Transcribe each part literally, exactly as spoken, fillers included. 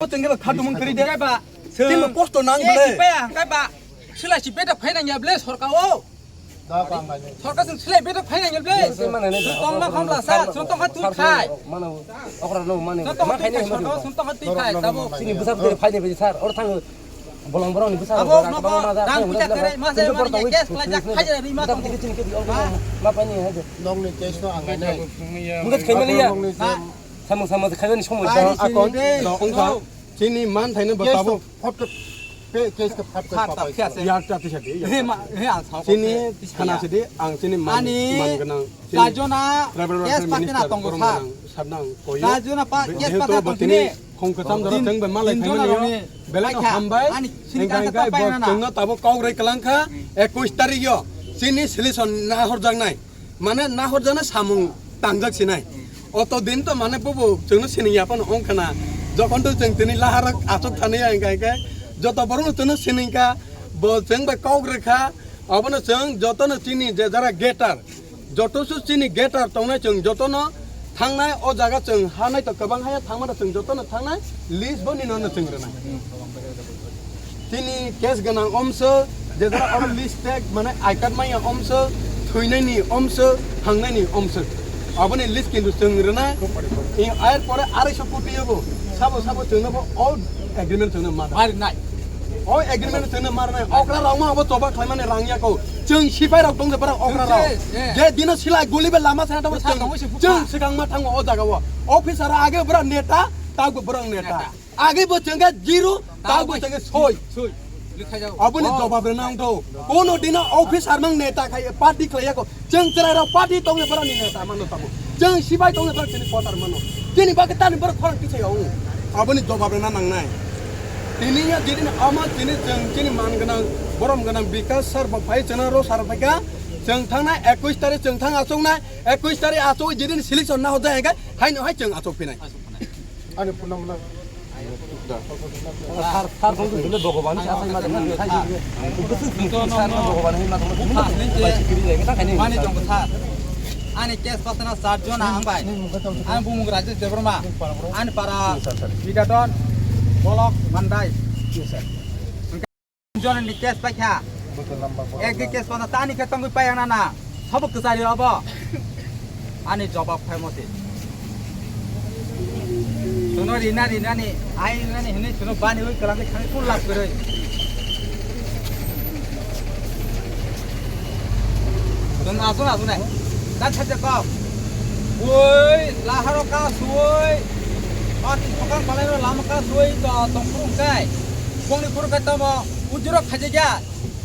Tengke ba khatu mung kari de. Kaiba, Tengke kosto nang ke bele. Sipaya, kaiba, sila si bedak phaina ya bele sorkar o. Sorkar sing sila bedak phaina ya bele. Tong ma kham la sa, tong ma tu khai. Mana okra no mane. Tong ma khai ne. Tong ma tu khai, tabo. Sini busa busa phai ne be sir. Or thang bolong borong ni busa. Abo no ko, dang pisa kare, ma se ma ni case khlai jak khai ri ma tong. Ma pani ha. Nong ni case no ang nai. Mungkin khai mani ya. Samung samung khai ni somoi. Akon, no. Chini man thaino ba tabo. Phot ke pe case ke phot ke papa. Yar cha tisa de. He ma he ang sao. Chini thana se de ang chini man man ganang. Ani sajona case pa kena tongo sa. Sajona pa case pa kena tongo ni. Khong kacham dara teng ba malai khai mani. Bela no hambai. Engkai engkai bo tengno tabo kok rai kalang kha. Ekwis tarik yo chini solution na horjak nai. Mane nahorjana samung tangjak sinai. Oto din to mane bobo chwngno sining ya phano ong khana. Jokhon to chwng tini lahar achuk thani ya hingka hingke joto borok no chwngno sining kha, bo chwng bai kok rwkha. Obono chwng jotono chini je jara getar, joto su chini getar tongnai chwng jotono thangnai o jaga chwng hanai to kwbang haya thangmano chwng jotono thangnai list bo nino no chwng rwnai. Chini case ganang omso, je jara oro list tag mane I card maya omso, thuinai ni omso, hangnai ni omso. Aboni list kintu chwng rwnai. I, er pore arai so koti yobo. Sabo sabo chwngno bo all agreement chwngno ma. Mar nai. All agreement chwngno mar nai. Okra rok ma abo choba khlaimani rang yako. Chwng sipai rok tong je bara okra rok. Je dino silai guli be lama sana tamo chwng. Chwng sikang ma thango o jaga o. Officer age bura neta, tag bura neta. Age bo chengkha zero, ta bo chengkha soi. Soi. Likha jao. Aboni jawab rwna ang to. Kono dina officer mang neta khai party khlai yako. Chwng chwrai rok party tong le borok ni neta mano tamo. Chwng sibai tong le borok chini kotar mano. Chini bagwi tani borok khorang kisa yao. Aboni jawab rwna nangnai. Tini ya jidin ama chini chwng chini man gwnang, borom gwnang Bikas sir bo phai chwngno ro sir phaikha. Chwng thangnai ekwis tarik chwng thang achuknai. Ekwis tarik achuk jidin selection na hojai hingkhe haino hai chwng achuk phinai. Ani phone number. Sir, sir, phone to dile Bhagwan, sir, sai ma dile, sai dile. Bhagwan, sir, sai ma dile. Mani jong sir. Ani case patana sir jona ang bai. Ang bumung Rajesh Debbarma. Ani para Bigaton Bolok Mandai. Jonani case paikha. Ek di case pana tani khe tongwi payang nana. Sabo kwchari obo. Ani jawab khai moti. Chwngno rina rinani, ai rinani hinwi chwngno bani wi kwlangwi thangwi kul lab kwrwi. Chwng aswk aswk nai. Ta khacha kok. Oi, laharo ka suoi. Pati thokang balaino lama ka suoi to tongphuru kai. Bongni phuru kai tamo ujuro khajakya.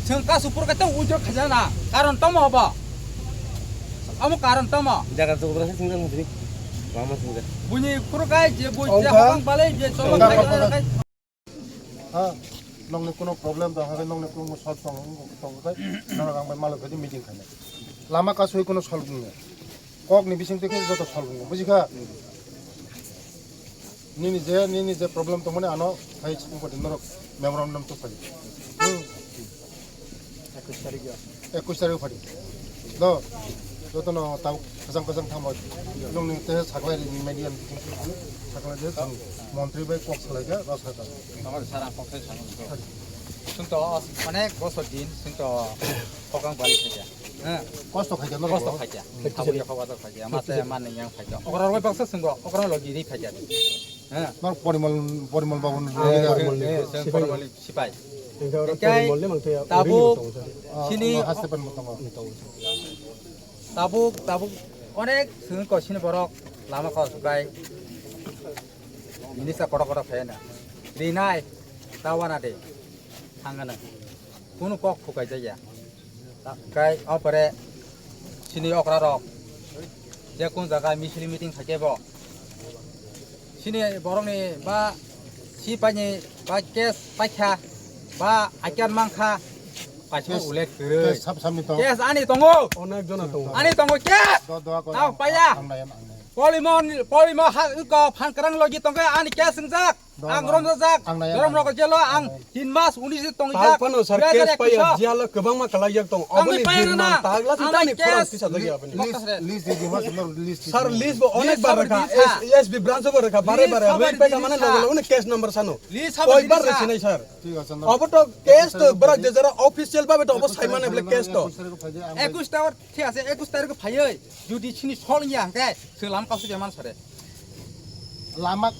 Chwng kasu phuru kai tamo ujuro khajana. Karon tamo obo. Amo karon tamo. Jaga chukubra se singjak mutri. Lama singjak. Buini phuru kai je bui je hokang balai je cholo kai kai. Ha, nongni kuno problem tong, habai nongni kuno solve tong, tong kai, norok ang bai malo phai meeting khainai. Lama kasui kuno solve wngya. Kok ni bising twi khe joto solve wngo, bujikha? Nini je, nini je problem tongmani ano phai wngkha di norok memorandum to phai. Hmm. Ekwis tarik o phadi. Do, jotono tau kwchang kwchang thangbo. Nongni te saklai rini media ni saklai de chwng montri bai kok salai kha rasa ta. Nongor sara kok sai sano. Phadi. Chwng to onek bosor din chwng to kokang bali khaikha. Kosto khaikha norok. Kosto khaikha. Thabwi kha bazar khaikha. Mate manni yang khaikha. Okra roi baksa chwngbo, okra logi ri khaikha. Nor Porimol, Porimol Babu no. Porimol ni sipai. Hingke oro Porimol ni mangthoya tabuk sini haste pen motong. Tabuk, tabuk onek sini ko sini borok lama ko sukai. Minister kotor kotor phena. Rinai tawana de. Thangana. Kunu kok khukai jaya. Kai opore sini okra rok je kun jaga misil meeting khaikhe bo sini borokni ba sipaini ba case paikha ba aikan mankha kaisa ulet kwrwi. Case sab samni tongo. Case ani tongo. Onek jona tongo. Ani tongo case. Tao paya. Polimo, polimo ha, uko phan kwrang logi tongkhe ani case wngjak. Dong, ang rom rojak. Ang nai, rom ang rok jelo ang tin mas uni se tong jak. Phano sir, case paiya, jalo kwbangma kalai jak tong. Oboni din man tagla si tani khorang tisa jagi aboni. List, list di mas no list. Sir, list bo onek bar rakha. S B branch bo rakha. Bare bare ring peka mane logo logo ne case number sano. Koi bar rakha nai sir. Obo to case to bwrak je jara official babe to obo sai mane bole case to. Ekus ta thik ase, ekus tarik phaioi jodi chini sol ya hwnkhe se lam kasu jaman sare. Lama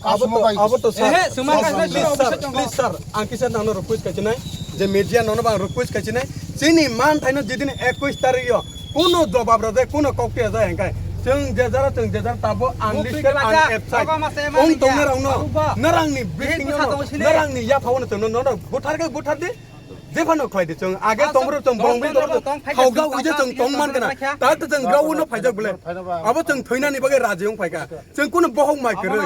abo to, abo to sir. Ehe, sumang kaisa sir, sir, please sir, ang kisa nangno request kaisinai, je media nono bang request kaisinai, chini man thaino jidin ekwis tarik yo, kuno jobab rajai, kuno kok te jai hingkai, chwng je jara, chwng je jara tabo unlisted, unabside. Ong tongna rokno, narangni bisingno, narangni yaphao no chwngno nono buthar khe buthar di. Jephano khlai di chwng age tongro chwng bong bini tongro thauga uide chwng tong man kana. Ta to chwng grao no phaijak bole. Abo chwng thoinani bagwi raji wng phaika. Chwng kuno bohok mai kwrwi,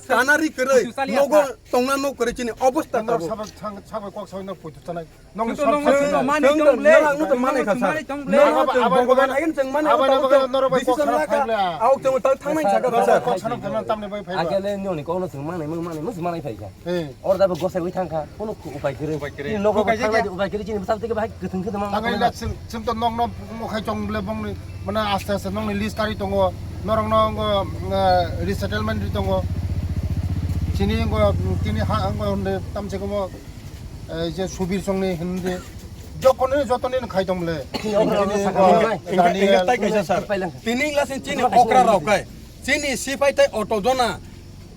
kanari kwrwi, nogo tongna nok kwrwi chini obostha tabo. Sabai kok sabai no puitu tanai. Nong narang no to mane kha sir. Narang no to bogoban agen chwng mane. Abo no bogoban norok bai kok sana phaibla. Aok chwng ta thangnai saka sir. Kok sana phaibla tamni bai phaibla. Age le noni kok no chwng mane mung mane mung mane phaika. Or da bo gosai wi thangkha, kono khu-, upai kwrwi. Upai kwrwi. Chini nogo bo thanglai di, upai kwrwi, chini bwsang tege bahai kwthwng khe tongma. Tangai le chwng, chwng to nokno mokhe chong bole bongni, mane aste aste nokni list kari tongo. Norokno ngo, eh, resettlement ri tongo. Chini ngo, tini ha ngo hunde tamse komo, eh, je Subir songni hunde. Jokoni jotoni khai tong bole. Tini ngo Daniel. Tini glasin chini okra rok kai. Chini sipai tai auto jona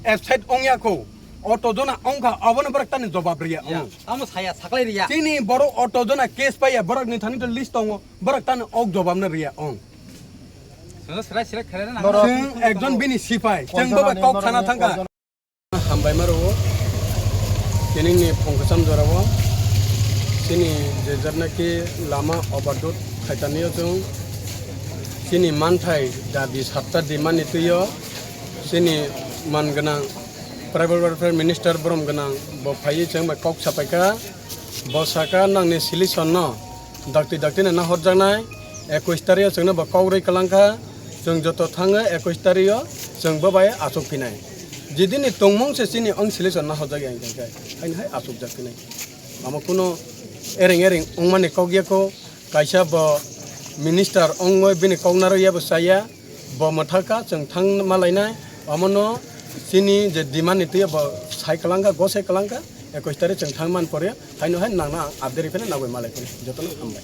absent ongya kho. Auto jona ongkha, obono borok tani jobab riya ong. Tamo saya saklai riya. Chini borok auto jona case paiya, borok ni thani to list tongo, borok tani ok jobab no riya ong. Sono serai serai khere na. Chwng ekjon bini sipai, chwng bo bai kok sana thangkha. Hambai maro, tini ni phung kwcham jora o, chini je jar naki lama overload khaitani o chwng, chini manthai dabi sapta di mani twi o, chini man gwnang Tribal Welfare Minister borom gwnang bo phaiwi chwng bai kok sapaikha. Bo sakha nangni solution no dakti dakti no nahorjaknai. Ekwis tario chwngno bo kok rwi kwlangkha. Chwng joto thango ekwis tario chwng bo bai achuk phinai. Jidini tongmung se chini ong solution nahorjak ya hwnkhe haino hai achukjak phinai. Amo kuno ereng ereng wngmani kok ya kho. Kaisa bo minister ongwi bini kok narwkya bo chaya, bo mwthakha chwng thang malainai, omono chini je demand ni twiya bo sai kwlangkha, gosai kwlangkha, ekwis tarik chwng thang man pore, haino hai nangna ang update riphaina nagwi malai phano jotono hambai.